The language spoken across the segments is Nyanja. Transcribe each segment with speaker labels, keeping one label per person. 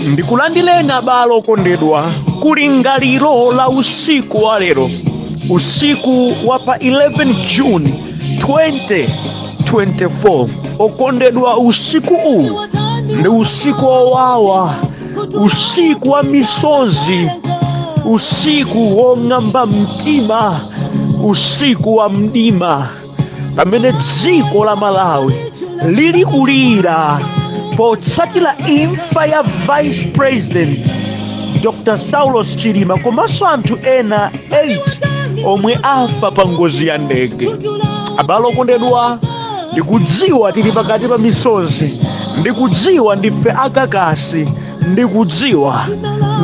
Speaker 1: Ndikulandireni abale okondedwa kulingaliro la usiku wa lero, usiku wa pa 11 June 2024. Okondedwa, usiku uwu ndi usiku wowawa, usiku wa misozi, usiku wong'amba mtima, usiku wa mdima, pamene dziko la Malawi lili kulira potsatira imfa ya Vice President Dr Saulos Chilima komanso anthu ena 8 omwe afa pa ngozi ya ndege. Abale okondedwa, ndikudziwa tili pakati pa misozi, ndikudziwa ndife akakasi, ndikudziwa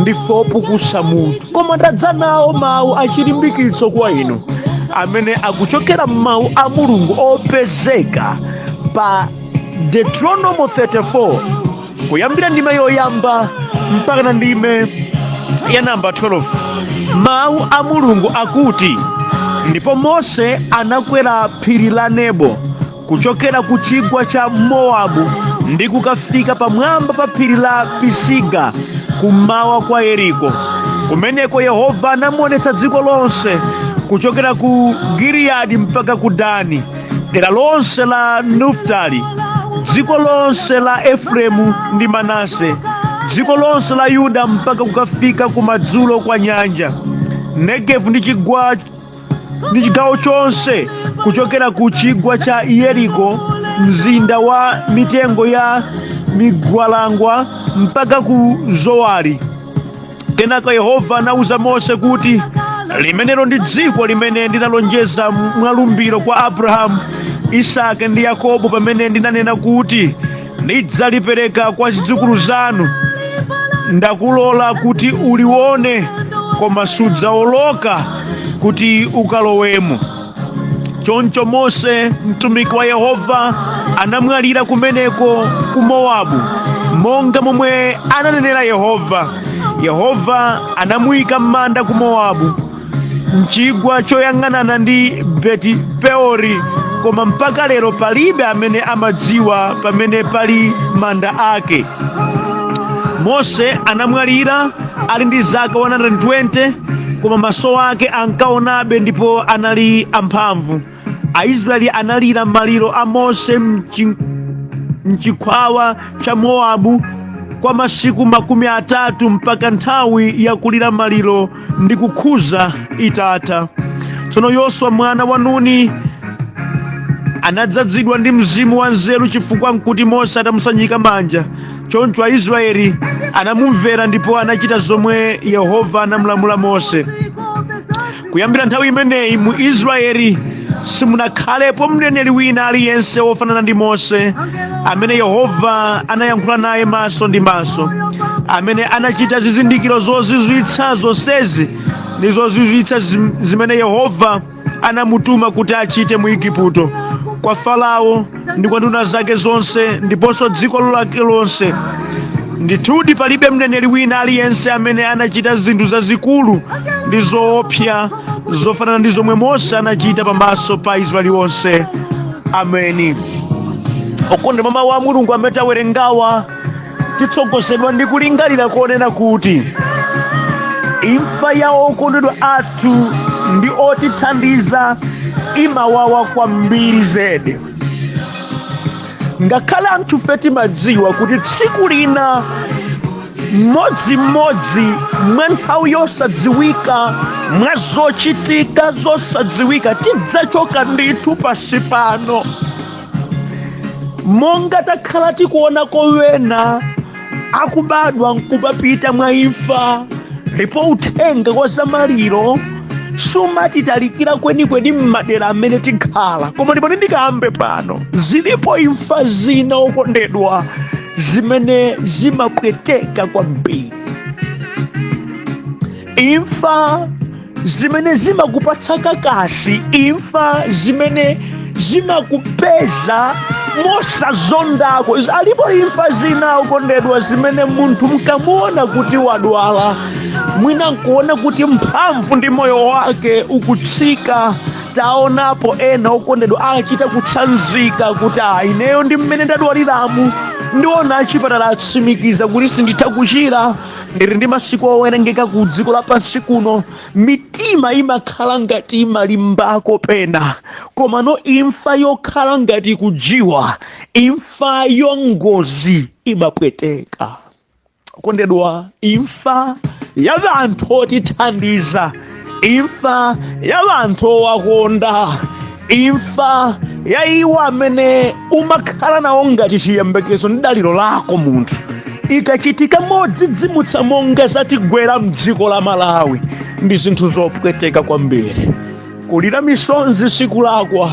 Speaker 1: ndife opukusa mutu, koma ndadza nawo mawu achilimbikitso kwa inu amene akuchokera m'mawu a Mulungu opezeka pa Deuteronomo 34 kuyambira ndime yoyamba mpaka na ndime ya namba 12. Mawu a Mulungu akuti, ndipo Mose anakwera phiri la Nebo kuchokera ku chigwa cha Mowabu ndi kukafika pamwamba pa phiri la Pisiga kummawa kwa Yeriko. Kumeneko Yehova anamuonetsa dziko lonse, kuchokera ku Giliyadi mpaka ku Dani, dera lonse la Nafutali, dziko lonse la Efereimu ndi Manase, dziko lonse la Yuda mpaka kukafika kumadzulo kwa nyanja, Negevu ndi chigwa ndi chigawo chonse kuchokera ku chigwa cha Yeriko, mzinda wa mitengo ya migwalangwa, mpaka ku Zowari. Kenaka Yehova anawuza Mose kuti, limenelo ndi dziko limene ndinalonjeza mwalumbiro kwa Abrahamu, Isake ndi Yakobo pamene ndinanena kuti, ndidzalipereka kwa zidzukulu zanu. Ndakulola kuti ulione, koma sudzawoloka kuti ukalowemo. Choncho Mose mtumiki wa Yehova anamwalira kumeneko ku Mowabu, monga momwe ananenera Yehova. Yehova anamuyika m'manda ku Mowabu, mchigwa choyang'anana ndi Beti Peori, koma mpaka lero palibe amene amadziwa pamene pali manda ake. Mose anamwalira ali ndi zaka 120, koma maso ake ankaonabe ndipo anali amphamvu. Aisraeli analira maliro a Mose mchikhwawa cha Mowabu kwa masiku 30, mpaka nthawi yakulira maliro ndi kukhuza itatha. Tsono Yoswa mwana wa Nuni anadzazidwa ndi mzimu wa nzeru, chifukwa nkuti Mose atamusanjika manja. Choncho Aisraeli anamumvera ndipo anachita zomwe Yehova anamulamula Mose. Kuyambira nthawi imeneyi mu Israeli simunakhalepo mneneri wina aliyense wofanana ndi Mose, amene Yehova anayankhula naye maso ndi maso, amene anachita zizindikiro zozizwitsa zonsezi ndi zozizwitsa zimene Yehova anamutuma kuti achite mu Igupto, kwa Farao ndi kwa nduna zake zonse ndiponso dziko lake lonse. Ndithudi palibe mneneri wina aliyense amene anachita zinthu zazikulu ndi zoopsa zofanana ndi zomwe Mose anachita pamaso pa Aisraeli onse. Ameni. Okondedwa, mawu a Mulungu amene tawerengawa, titsogozedwa ndi kulingalira konena kuti imfa ya okondedwa athu ndi otithandiza imawawa kwambiri zedi. Ngakhale anthufe timadziwa kuti tsiku lina mmodzimmodzi mwa nthawi yosadziwika, mwa zochitika zosadziwika, tidzachoka ndithu pasi pano, monga takhala tikuonako wena akubadwa nkupapita mwa imfa, ndipo uthenga wa zamaliro sumatitalikira kwenikweni m'madera amene tikhala. Koma ndipo ndikambe pano, zilipo imfa zina, okondedwa, zimene zimapweteka kwambiri, imfa zimene zimakupatsa kakasi, imfa zimene zimakupeza mosazondako. Alipo imfa zina, okondedwa, zimene munthu mkamuona kuti wadwala, mwina nkuona kuti mphamvu ndi moyo wake ukutsika. Taonapo ena, okondedwa, achita kutsanzika kuti, ineyo ndi mmene ndadwaliramu. Ndiona achipatala atsimikiza kuti sinditha kuchira, ndili ndi masiku owerengeka ku dziko lapansi kuno. Mitima imakhala ngati imalimbako pena, komano imfa yokhala ngati kujiwa, imfa yongozi imapweteka. Kondedwa, imfa ya vanthu otithandiza, imfa ya vanthu owakonda, imfa ya iwo amene umakhala nawo ngati chiyembekezo ndi daliro lako munthu, ikachitika modzidzimutsa monga zatigwera mdziko la Malawi, ndi zinthu zopweteka kwambiri. Kulira misonzi sikulakwa,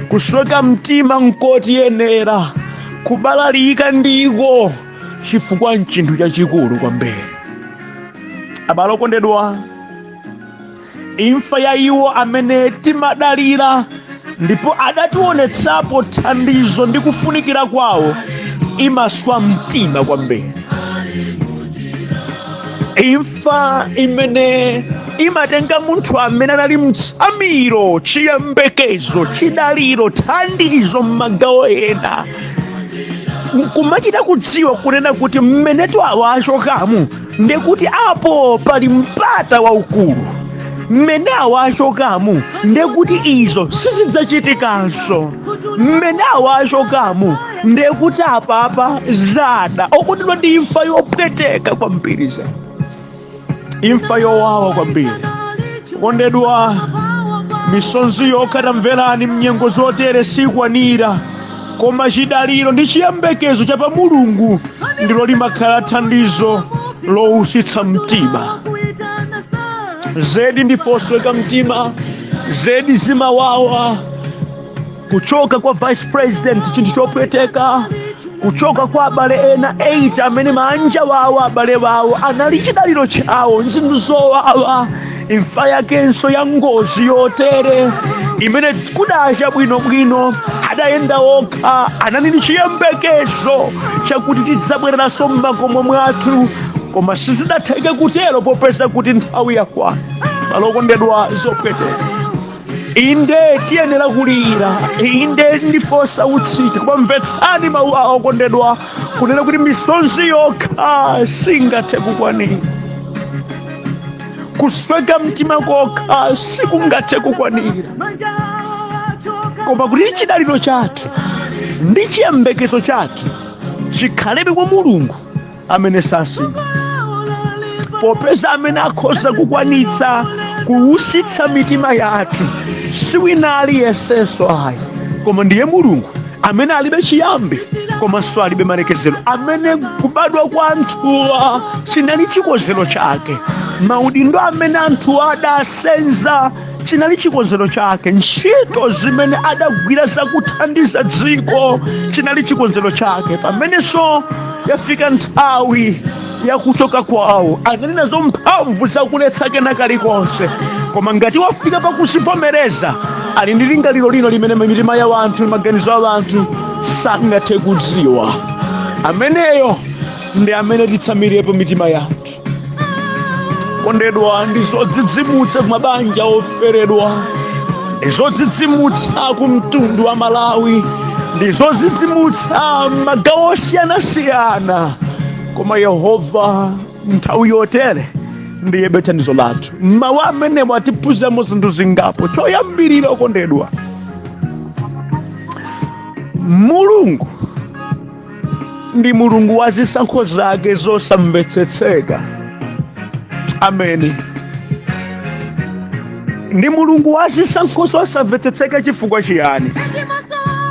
Speaker 1: kusweka mtima nkotiyenera, kubalalika ndiko chifukwa nchinthu chachikulu kwambiri. Abale okondedwa, imfa ya iwo amene timadalira ndipo adationetsapo thandizo ndi kufunikira kwawo imaswa mtima kwambiri. Imfa imene imatenga munthu amene anali mtsamiro, chiyembekezo, chidaliro, thandizo m'magawo ena, nkumachita kudziwa kunena kuti mmenetu awa achokamu ndekuti apo pali mpata waukulu, mmene awa achokamu ndekuti izo sizidzachitikanso, mmene awa achokamu ndekuti apapa zada. Okondedwa, ndi imfa yopweteka kwambiri, za imfa yowawa kwambiri. Okondedwa, misonzi yokha, tamverani, mnyengo zotere sikwanira, koma chidaliro ndi chiyembekezo cha pa Mulungu ndilo limakhala thandizo lowusitsa mtima. Zedi ndifosweka mtima, zedi zimawawa. Kuchoka kwa vice president chinthu chopweteka, kuchoka kwa abale ena 8 amene manja wawo, abale wawo anali chidaliro chawo, nzinthu zowawa. Imfa yakenso ya ngozi yotere imene kudacha bwinobwino, adayenda okha, anali ndi chiyembekezo chakuti tidzabwereranso m'makomo mwathu, koma sizidatheke kutero popeza kuti nthawi yakwana. Malokondedwa, zopweteka. Inde tiyenera kulira, inde ndifosautsika, koma mvetsani mawu awo okondedwa, kunena kuti misonzi yokha singathe kukwanira, kusweka mtima kokha sikungathe kukwanira, koma kuti chidaliro chathu ndi chiyembekezo chathu chikhalebe kwa Mulungu amene sasintha, popeza amene akhoza kukwanitsa kuwusitsa mitima yathu si wina aliyensenso ayi, koma ndiye Mulungu amene alibe chiyambi komanso alibe malekezero, amene kubadwa kwa anthuwa chinali chikonzero chake, maudindo amene anthuwa adasenza chinali chikonzero chake, ntchito zimene adagwira zakuthandiza dziko chinali chikonzero chake. Pamenenso yafika nthawi yakuchoka kwawo, anali nazo mphamvu zakuletsa kena kalikonse, koma ngati wafika pakuzivomereza, ali ndi lingaliro lino limene mitima ya wanthu, maganizo a wanthu sangathe kudziwa. Ameneyo ndi amene titsamirepo mitima yathu. Kondedwa, ndi zodzidzimutsa ku mabanja oferedwa, ndi zodzidzimutsa ku mtundu wa Malawi, ndi zodzidzimutsa magawo osiyanasiyana, koma Yehova nthawi yotere ndiyebe thandizo lathu. Mawu amenewo atiphunziramo zinthu zingapo. Choyambirira okondedwa, Mulungu ndi Mulungu wa zisankho zake zosamvetsetseka. Ameni. Ndi Mulungu wa zisankho zosamvetsetseka. Chifukwa chiyani?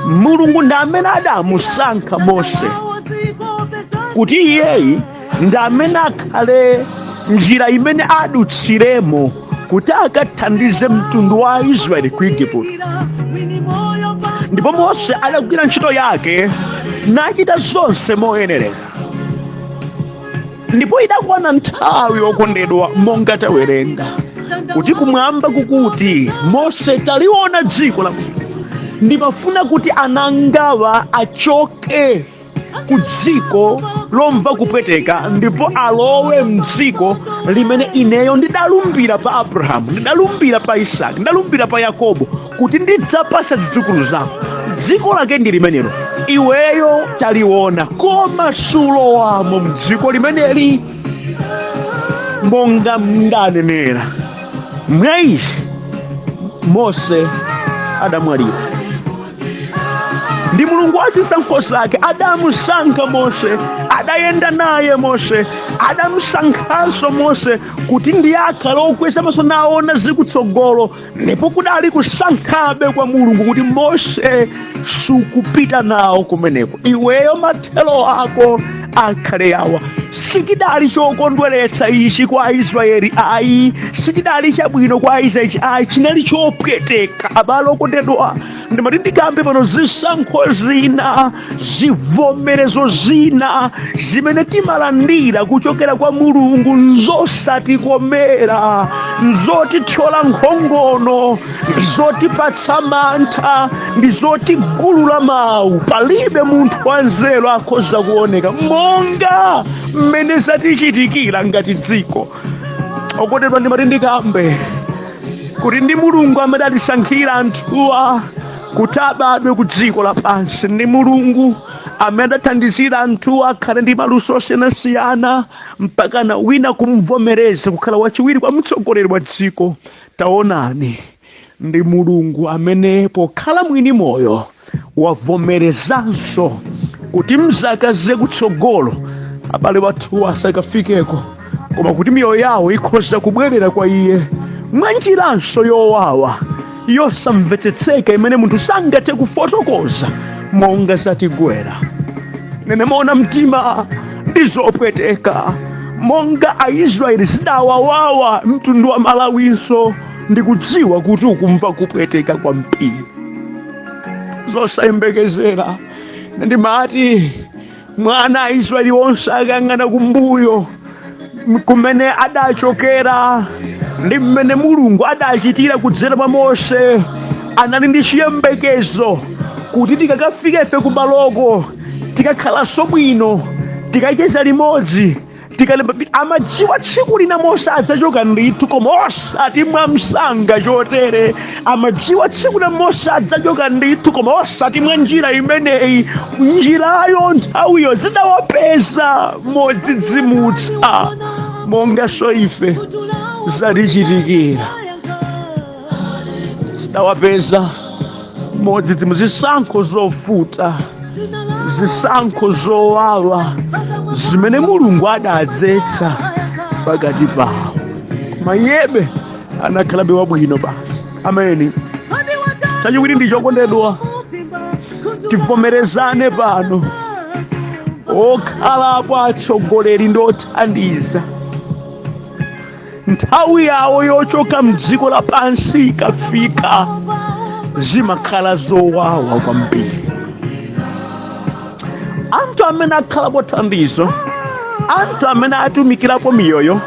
Speaker 1: Mulungu ndi amene adamusankha Mose kuti iyeyi ndi amene akhale njira imene adutsiremo kuti akathandize mtundu wa Israeli ku Igupto. Ndipo Mose adagwira ntchito yake nachita zonse moyenerera, ndipo idakwana nthawi yokondedwa, monga tawerenga kuti kumwamba kukuti, Mose, taliona dziko labwino, ndimafuna kuti anangawa achoke ku dziko lomva kupweteka ndipo alowe mdziko limene ineyo ndidalumbira pa Abrahamu, ndidalumbira pa Isaki, ndidalumbira pa Yakobo kuti ndidzapasa zidzukulu zako. Dziko lake ndi limenelo, iweyo taliona, koma sulowamo mdziko limeneli monga ndanenera. Mwayi Mose adamwalira ndi Mulungu wa zisankho zake. Adamusankha Mose, adayenda naye Mose, adamusankhanso Mose kuti ndiye akhale okweza maso naona zikutsogolo. Ndipo kudali kusankhabe kwa Mulungu kuti Mose sukupita nawo kumeneko, iweyo mathelo ako akhale awa. Sichidali chokondweretsa ichi kwa Aisraeli ayi, sichidali chabwino kwa Aisraeli ayi, chinali chopweteka. Abale okondedwa, ndimati ndikambe pano zisankho zina, zivomerezo zina zimene timalandira kuchokera kwa Mulungu nzosatikomera, nzotithyola nkhongono, ndizotipatsa mantha, ndizotigulula mawu. Palibe munthu wanzeru akhoza kuoneka monga mmene zatichitikira ngati dziko. Okondedwa, ndimati ndikambe kuti ndi Mulungu amene atisankhira anthuwa kuti abadwe ku dziko lapansi, ndi Mulungu amene adathandizira anthuwa akhale ndi maluso osiyanasiyana mpakana wina kumvomereza kukhala wachiwiri kwa mtsogoleri wa dziko. Taonani, ndi Mulungu amene pokhala mwini moyo wavomerezanso kuti mzaka zakutsogolo abale wathu asakafikeko, koma kuti miyoyo yawo ikhoza kubwerera kwa iye mwanjiranso yowawa, yosamvetsetseka, imene munthu sangathe kufotokoza monga zatigwera. Nene mona mtima ndi zopweteka monga Aisraeli zidawawawa, mtundu wa Malawinso ndikudziwa kuti ukumva kupweteka kwambiri, zosayembekezera. Ndimati mwana Aisraeli onse akayang'ana kumbuyo kumene adachokera ndi mmene Mulungu adachitira kudzera mwa Mose, anali ndi chiyembekezo kuti tikakafika ife kumaloko tikakhalanso bwino, tikacheza limodzi, tikalemba. Amadziwa tsiku lina Mose adzachoka ndithu, koma osati mwamsanga chotere. Amadziwa tsiku lina Mose adzachoka ndithu, koma osati mwa njira imeneyi. Njirayo, nthawiyo zidawapeza modzidzimutsa, monganso ife zatichitikira, zidawapeza modzidzimutsa. Zisankho zovuta, zisankho zowawa zimene Mulungu adadzetsa pakati pawo, koma iyebe anakhalabe wabwino basi. Ameni. Chachiwiri ndi chokondedwa, tivomerezane pano, okhalapo atsogoleri ndi othandiza, nthawi yawo yochoka mdziko lapansi ikafika zimakhala zowawa kwambiri. Anthu amene akhalapo thandizo, anthu amene atumikirapo miyoyo,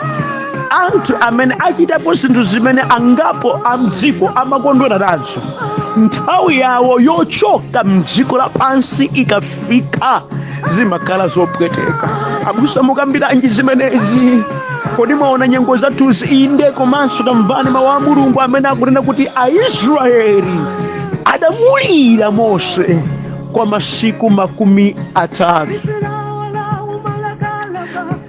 Speaker 1: anthu amene achitapo zinthu zimene angapo a mdziko amakondwera nazo, nthawi yawo yochoka mdziko lapansi ikafika zimakhala zopweteka. Abusa, mukambiranji zimenezi? Kodi mwaona nyengo zathuzi? Inde, komanso tamvani mawu a Mulungu amene akunena kuti Aisraeli adamulira Mose kwa masiku 30.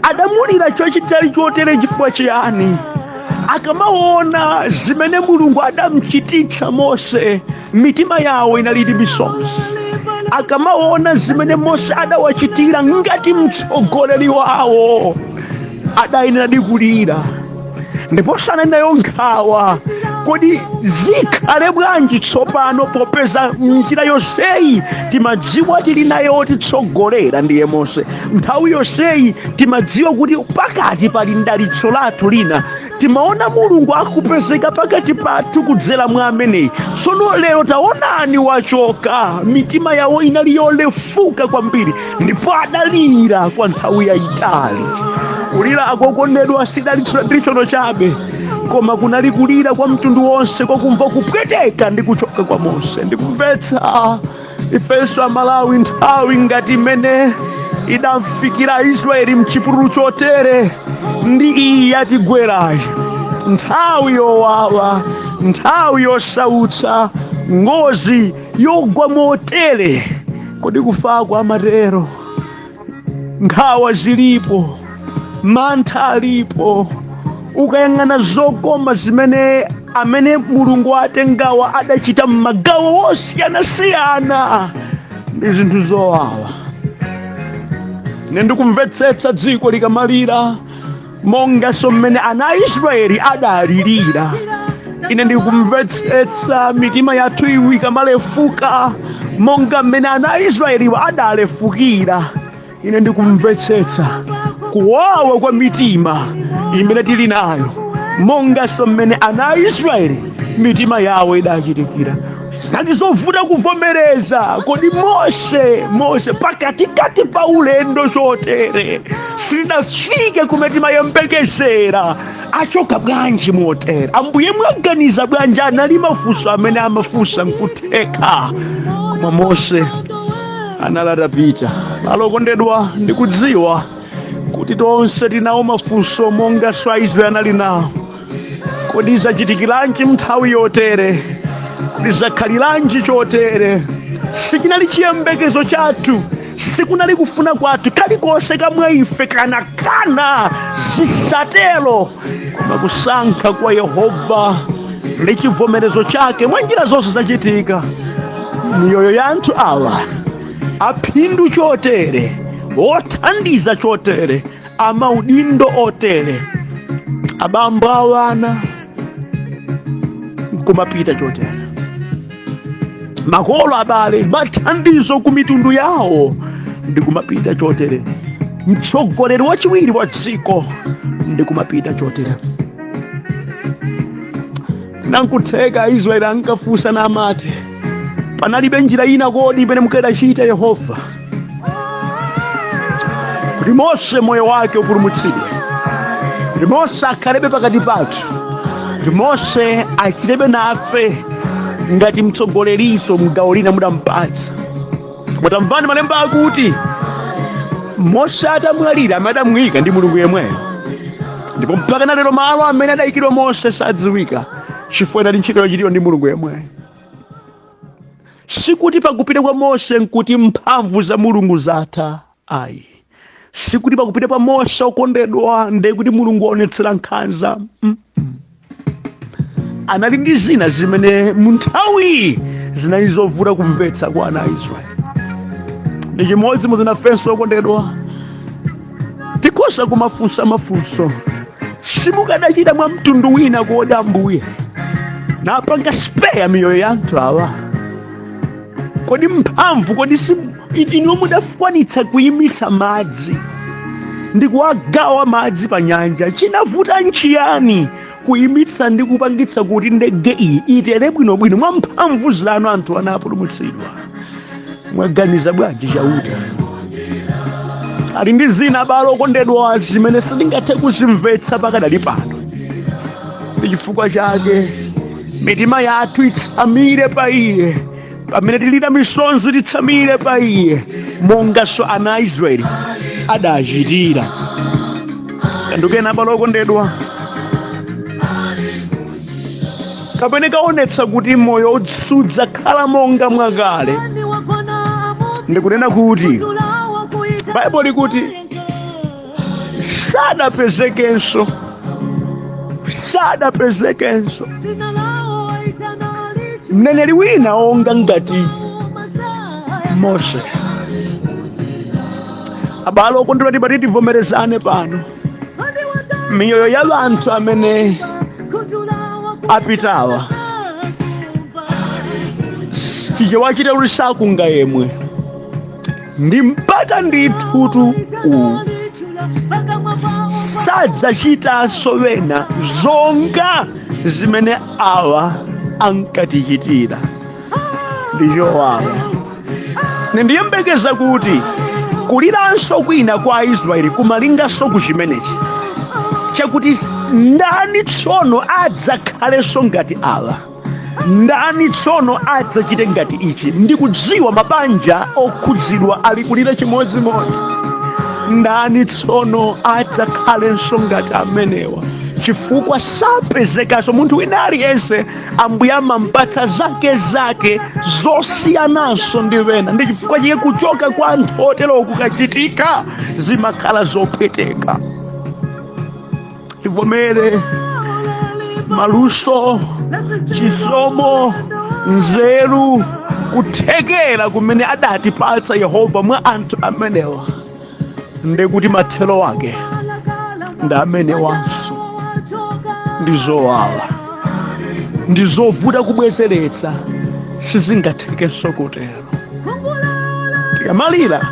Speaker 1: Adamulira chachitali chotere chifukwa chiyani? Akamaona zimene Mulungu adamchititsa Mose, mitima yawo inali ndi misozi. Akamaona zimene Mose adawachitira ngati mtsogoleri wawo, adayenera kulira. Ndiponso anali nayo nkhawa, kodi zikhale bwanji tsopano, popeza njira yonseyi timadziwa tili naye otitsogolera ndiye Mose, nthawi yonseyi timadziwa kuti pakati pali dalitso lathu lina, timaona Mulungu akupezeka pakati pathu kudzera mwa ameneyi, tsono lero taonani wachoka. Mitima yawo inali yolefuka kwambiri ndipo adalira kwa nthawi yayitali. Kulira akokondedwa sidali traditional chabe, koma kunali kulira kwa mtundu wonse kwakumva kupweteka ndi kuchoka kwa Mose. Ndikumvetsa ifenso Amalawi, nthawi ngati imene idamfikira Israeli mchipululu chotere ndi iyi yatigwerayi, nthawi yowawa, nthawi yosautsa, Ngozi yogwa motere, kodi kufako amatero? Nkhawa zilipo, mantha alipo. Ukayang'ana zokoma zimene amene Mulungu atengawa adachita m'magawo osiyanasiyana, ndi zinthu zowawa. Ine ndikumvetsetsa dziko likamalira monganso mmene ana a Israeli adalirira. Ine ndikumvetsetsa mitima yathu iwi ikamalefuka monga mmene ana a Israeliwa adalefukira. Ine ndikumvetsetsa kuwawa kwa mitima imene tili nayo monganso mmene ana a Israeli mitima yawo idachitikira. Zinali zovuta kuvomereza. Kodi Mose pakatikati pa ulendo chotere, sitinafike kumene timayembekezera, achoka bwanji motere? Ambuye, mwaganiza bwanji? Anali mafunso amene amafunsa nkutheka, koma Mose anali atapita. Okondedwa, ndikudziwa kuti tonse tinawo mafunso monganso Aisraeli anali nawo. Kodi zachitikiranji mnthawi yotere? Kodi zakhaliranji chotere? Sichinali chiyembekezo chathu, sikunali kufuna kwathu, kalikonse kamwa ife kanakana zisatero, koma kusankha kwa Yehova ndi chivomerezo chake mwa njira zonse zachitika. Miyoyo ya anthu awa aphindu chotere, othandiza chotere, amaudindo otere, abambo awana nkumapita chotere, makolo, abale, mathandizo ku mitundu yawo ndikumapita chotere, mtsogoleri wachiwiri wa dziko ndikumapita chotere. Nankutheka Aisraeli ankafunsa namati, panalibe njira ina kodi imene mukadachita, Yehova, kuti Mose moyo wake upulumutsidwe, kuti Mose akhalebe pakati pathu, kuti Mose achitebe nafe ngati mtsogoleriso mgawo lina mudampatsa? Koma tamvani malemba akuti Mose atamwalira, amene adamuyika ndi Mulungu yemweyo, ndipo mpaka na lero malo amene adayikidwa Mose sadziwika, chifukwa inali ntchito yochitidwa ndi Mulungu yemweyo. Sikuti pakupita kwa Mose nkuti mphamvu za Mulungu zatha, ayi. Sikuti pakupita kwa Mose, okondedwa, ndiye kuti Mulungu waonetsera nkhanza. Anali ndi zina zimene mu nthawi zinali zovuta kumvetsa kwa ana a Israeli. Ndi chimodzimodzi nafenso, okondedwa, tikhoza kumafunsa mafunso: simukadachita mwa mtundu wina kodi, Ambuye, napanga spare miyoyo ya anthu awa? Kodi mphamvu, kodi inu mudakwanitsa kuyimitsa madzi ndi kuwagawa madzi pa nyanja, chinavuta nchiyani kuyimitsa ndi kupangitsa kuti ndege iyi itere bwinobwino mwa mphamvu zanu, anthu anapulumutsidwa? Mwaganiza bwanji, Chauta? Ali ndi zina, abale okondedwa, zimene sitingathe kuzimvetsa pakadali pano. Ndi chifukwa chake mitima yathu itsamire pa Iye. Pamene tilira misonzi, titsamire pa Iye monganso ana a Israeli adachitira. Kandukena, abale okondedwa, kapene kaonetsa kuti moyo sudzakhala monga mwakale. Ndikunena kuti Baibulo likuti sadapezekenso, sadapezekenso mneneri wina onga ngati Mose. Abale okondedwa, tibati tivomerezane pano, miyoyo ya anthu amene apitawa, chichewachita kuti sakunga yemwe ndi mpaka ndithutu uwu sadzachitanso wena zonga zimene awa ankatichitira. Ndi chowawa. Ndiyembekeza kuti kuliranso kwina kwa Aisraeli kumalinganso ku chimenechi chakuti ndani tsono adzakhalenso ngati awa? Ndani tsono adzachite ngati ichi? Ndikudziwa mabanja okhudzidwa ali kulira chimodzimodzi. Ndani tsono adzakhalenso ngati amenewa? Chifukwa sapezekanso munthu wina aliyense. Ambuye amampatsa zake zake zosiyananso ndi wena. Ndi chifukwa chike kuchoka kwa anthu otero kukachitika zimakhala zopweteka. Tivomere maluso, chisomo, nzeru, kuthekera kumene adatipatsa Yehova mwa anthu amenewa, ndikuti mathero ake ndi amenewanso. Ndi zowawa, ndi zovuta kubwezeretsa, sizingathekenso kutero. Tikamalira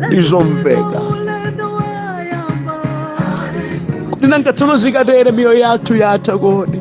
Speaker 1: ndizomveka kuti nanga tsono zikatere miyoyo yathu yatha, kodi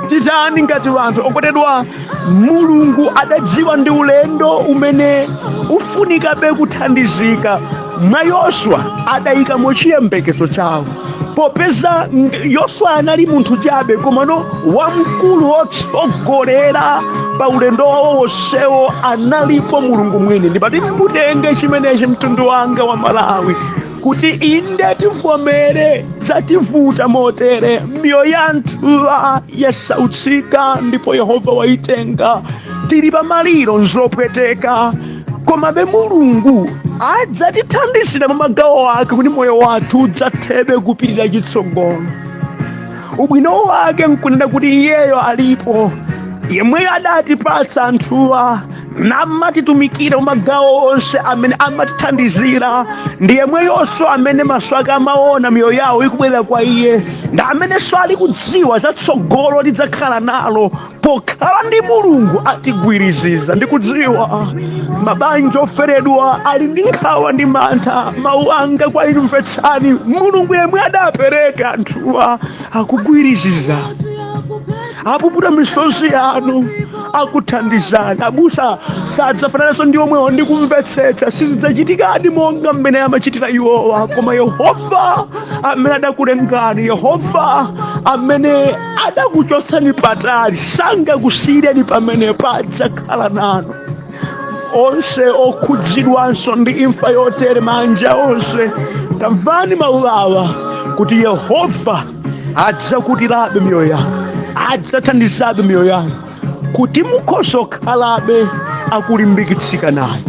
Speaker 1: titani ngati anthu okondedwa? Mulungu adadziwa ndi ulendo umene ufunikabe kuthandizika. Mwa Yoswa adayikamo chiyembekezo chawo, popeza Yoswa anali munthu chabe, komano wamkulu wotsogolera pa ulendo wawo wonsewo analipo Mulungu mwini. Ndipati mutenge chimenechi, mtundu wanga wa Malawi, kuti inde tivomere zativuta motere, miyoyo yathu yasautsika ndipo Yehova waitenga, tili pamaliro, nzopweteka, komabe Mulungu adzatithandizira mwa magawo ake kuti moyo wathu udzathebe kupirira chitsogolo. Ubwino wake nkunena kuti iyeyo alipo, yemweyo adatipatsa anthuwa namatitumikira mu magawo onse amene amatithandizira, ndi yemweyonso amene maso ake amaona miyoyo yawo ikubwerera kwa iye, ndi amenenso ali kudziwa zatsogolo lidzakhala nalo. Pokhala ndi Mulungu atigwiriziza. Ndikudziwa mabanja oferedwa ali ndi nkhawa ndi mantha. Mawu anga kwa inu, mvetsani, Mulungu yemwe adapereka anthuwa akugwiriziza, apuputa misozi yanu, akuthandizani. Abusa sadzafanananso ndi omwewo, ndikumvetsetsa, sizidzachitikadi monga mmene amachitira iwowa, koma Yehova amene adakulengani, Yehova amene adakuchotsani patali, sangakusiyireni pamenepo, adzakhala nanu. Onse okhudzidwanso ndi imfa yotere, manja onse, tamvani mawu awa kuti Yehova adzakutirabe miyoyo yanu, adzathandizabe miyoyo yanu kuti mukhoza kukhalabe akulimbikitsika nayo.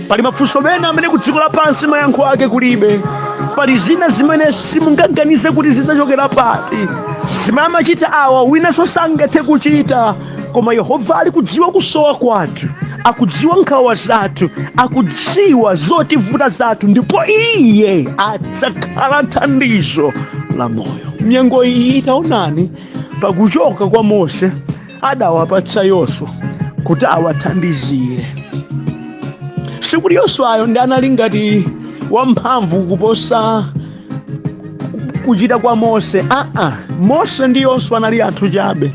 Speaker 1: Pali mafunso ena amene ku dziko lapansi mayankho ake kulibe. Pali zina zimene simungaganize kuti zidzachokera pati. Zimene amachita awa winanso sangathe kuchita, koma Yehova ali kudziwa kusowa kwathu, akudziwa nkhawa zathu, akudziwa zotivuta zathu, ndipo iye adzakhala thandizo la moyo nyengo iyi. Taonani, pakuchoka kwa Mose adawapatsa Yoswa kuti awathandizire. Sikuti Yoswayo ndi anali ngati wamphamvu kuposa kuchita kwa Mose. Aa, Mose ndi Yoswa anali anthu chabe,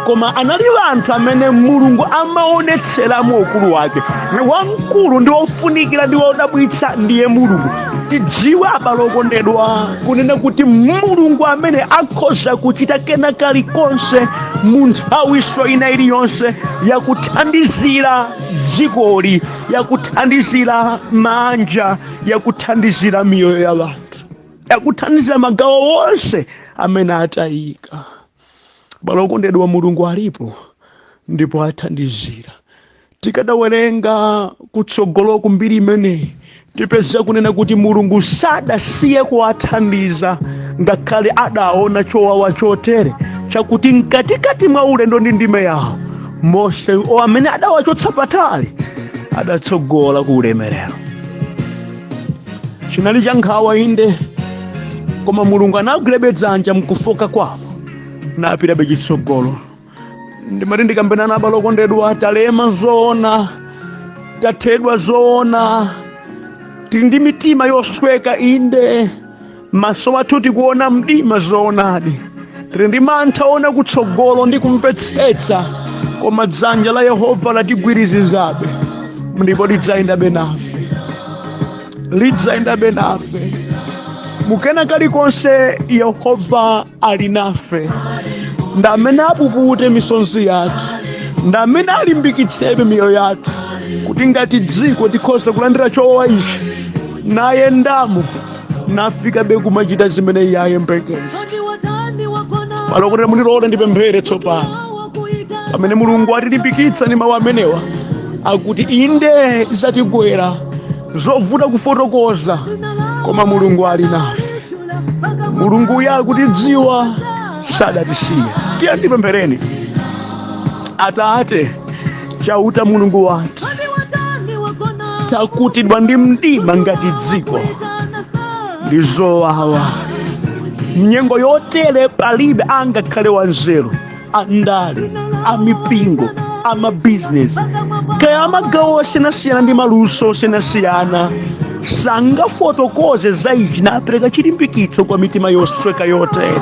Speaker 1: koma anali anthu amene Mulungu amaonetseramo ukulu wake. Wamkulu ndi wofunikira ndi wodabwitsa ndiye Mulungu. Tidziwe, abale okondedwa, kunena kuti Mulungu amene akhoza kuchita kena kalikonse mu nthawiso ina iliyonse yakuthandizira dzikoli, yakuthandizira manja, yakuthandizira miyoyo ya anthu, yakuthandizira magawo onse amene atayika. Abale okondedwa, Mulungu alipo ndipo athandizira. Tikadawerenga kutsogolo kumbiri imeneyi, tipeza kunena kuti Mulungu sadasiye kuwathandiza ngakhale adaona chowawa chotere chakuti mkatikati mwa ulendo ndi ndime yawo, Mose amene adawachotsa patali adatsogola ku ulemerero. Chinali cha nkhawa inde, koma Mulungu anagwirabe dzanja mkufoka kwawo napitabe chitsogolo. Ndimati ndikambirana, abale okondedwa, talema zoona, tathedwa zoona, tili ndi mitima yosweka inde, maso athu tikuona mdima zoonadi, tili ndi mantha ona kutsogolo ndi kumvetsetsa, koma dzanja la Yehova latigwirizizabe ndipo lidzayendabe nafe, lidzayendabe nafe mukena kalikonse. Yehova ali nafe, ndi amene apupute misonzi yathu, ndi amene alimbikitsebe miyoyo yathu kuti ngati dziko tikhoza kulandira chowawa ichi nayendamo. Nafikabe kumachita zimene iye ayembekeza. Pano kuti mundilole ndipemphere tsopano, pamene Mulungu atilimbikitsa ndi mawu amenewa akuti inde zatigwera zovuta kufotokoza, koma Mulungu ali nafe. Mulungu uyo akutidziwa, sadatisiye. Tiye ndipemphereni. Atate Chauta Mulungu wathu, takutidwa ndi mdima ngati dziko ndi zowawa. Mnyengo yotere palibe angakhale wanzeru, andale, amipingo, amabizinesi, kaya amagawo osiyanasiyana ndi maluso osiyanasiyana, sangafotokoze za ichi napereka chilimbikitso kwa mitima yosweka yotere.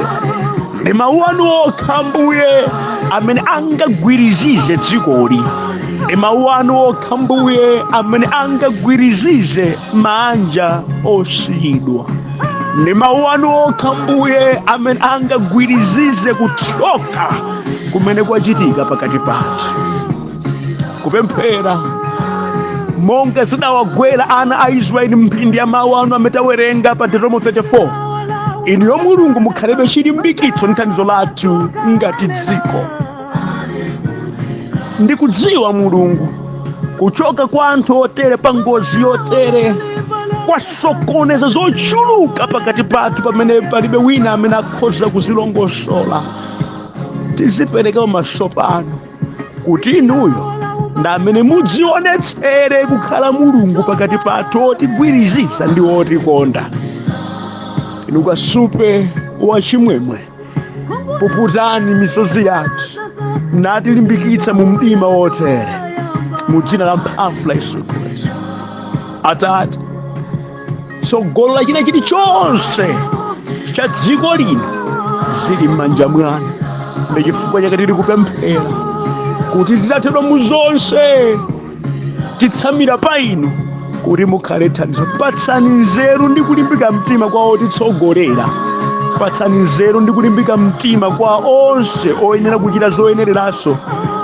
Speaker 1: Ndi mawu anu okha, Ambuye, amene angagwirizize dzikoli. Ndi mawu anu okha, Ambuye, amene angagwirizize manja osiyidwa. Ndi mawu anu okha, Ambuye, amene angagwirizize kuthyoka kumene kwachitika pakati pathu. Kupemphera monga zidawagwera ana a Israeli mphindi ya mawu anu amene tawerenga pa Deuteronomy 34, inuyo Mulungu mukhalebe chilimbikitso ndi thandizo lathu ngati dziko. Ndikudziwa Mulungu, kuchoka kwa anthu otere pa ngozi yotere kwasokoneza zochuluka pakati pathu, pamene palibe wina amene akhoza kuzilongosola. Tizipereka pamaso panu kuti inuyo ndi amene mudzionetsere kukhala Mulungu pakati pathu, otigwiriziza ndi otikonda. Inu kasupe wa chimwemwe, puputani misozi yathu natilimbikitsa mu mdima wotere, mu dzina la mphamvu la Yesu Khristu. Atate, tsogolo la china chilichonse cha dziko lino zili m'manja mwanu, ndi chifukwa chake tili kupemphera kuti zitathedwa mu zonse titsamira pa inu kuti mukhale thandizo. Patsani nzeru ndi kulimbika mtima kwa otitsogolera, patsani nzeru ndi kulimbika mtima kwa onse oyenera kuchita zoyenereranso,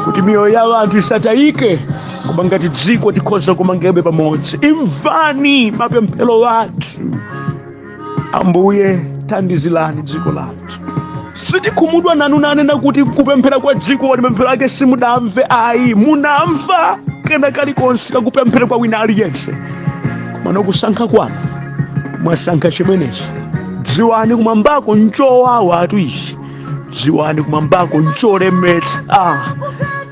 Speaker 1: kuti miyoyo ya anthu isatayike, koma ngati dziko tikhoza kumangebe pamodzi. Imvani mapemphero athu, Ambuye, thandizirani dziko lathu. Sitikhumudwa nanu nanena kuti kupemphera kwa dziko kodi mapemphero ake simudamve ayi. Munamva kena kalikonse kakupemphera kwa wina aliyense, koma nokusankha kwanu mwasankha chimenechi. Dziwani kumwambako nchowawa atu ichi, dziwani kumwambako ncholemetsa,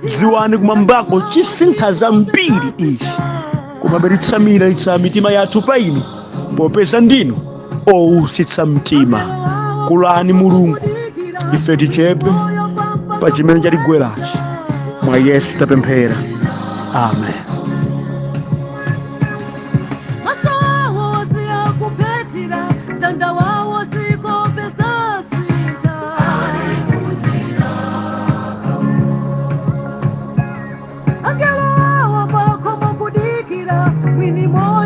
Speaker 1: dziwani kumwambako chisintha zambiri ichi, komabe titsamira itsa mitima yathu pa inu, popeza ndinu owusitsa mtima. Kulani Mulungu, ife tichepe pa chimene chatigwerachi. Mwa Yesu tapemphera, amen.
Speaker 2: Maso awo siyakuphetira tanda wawo sikopesa sita. Angelo awo pakhomo kudikira mwini moyo.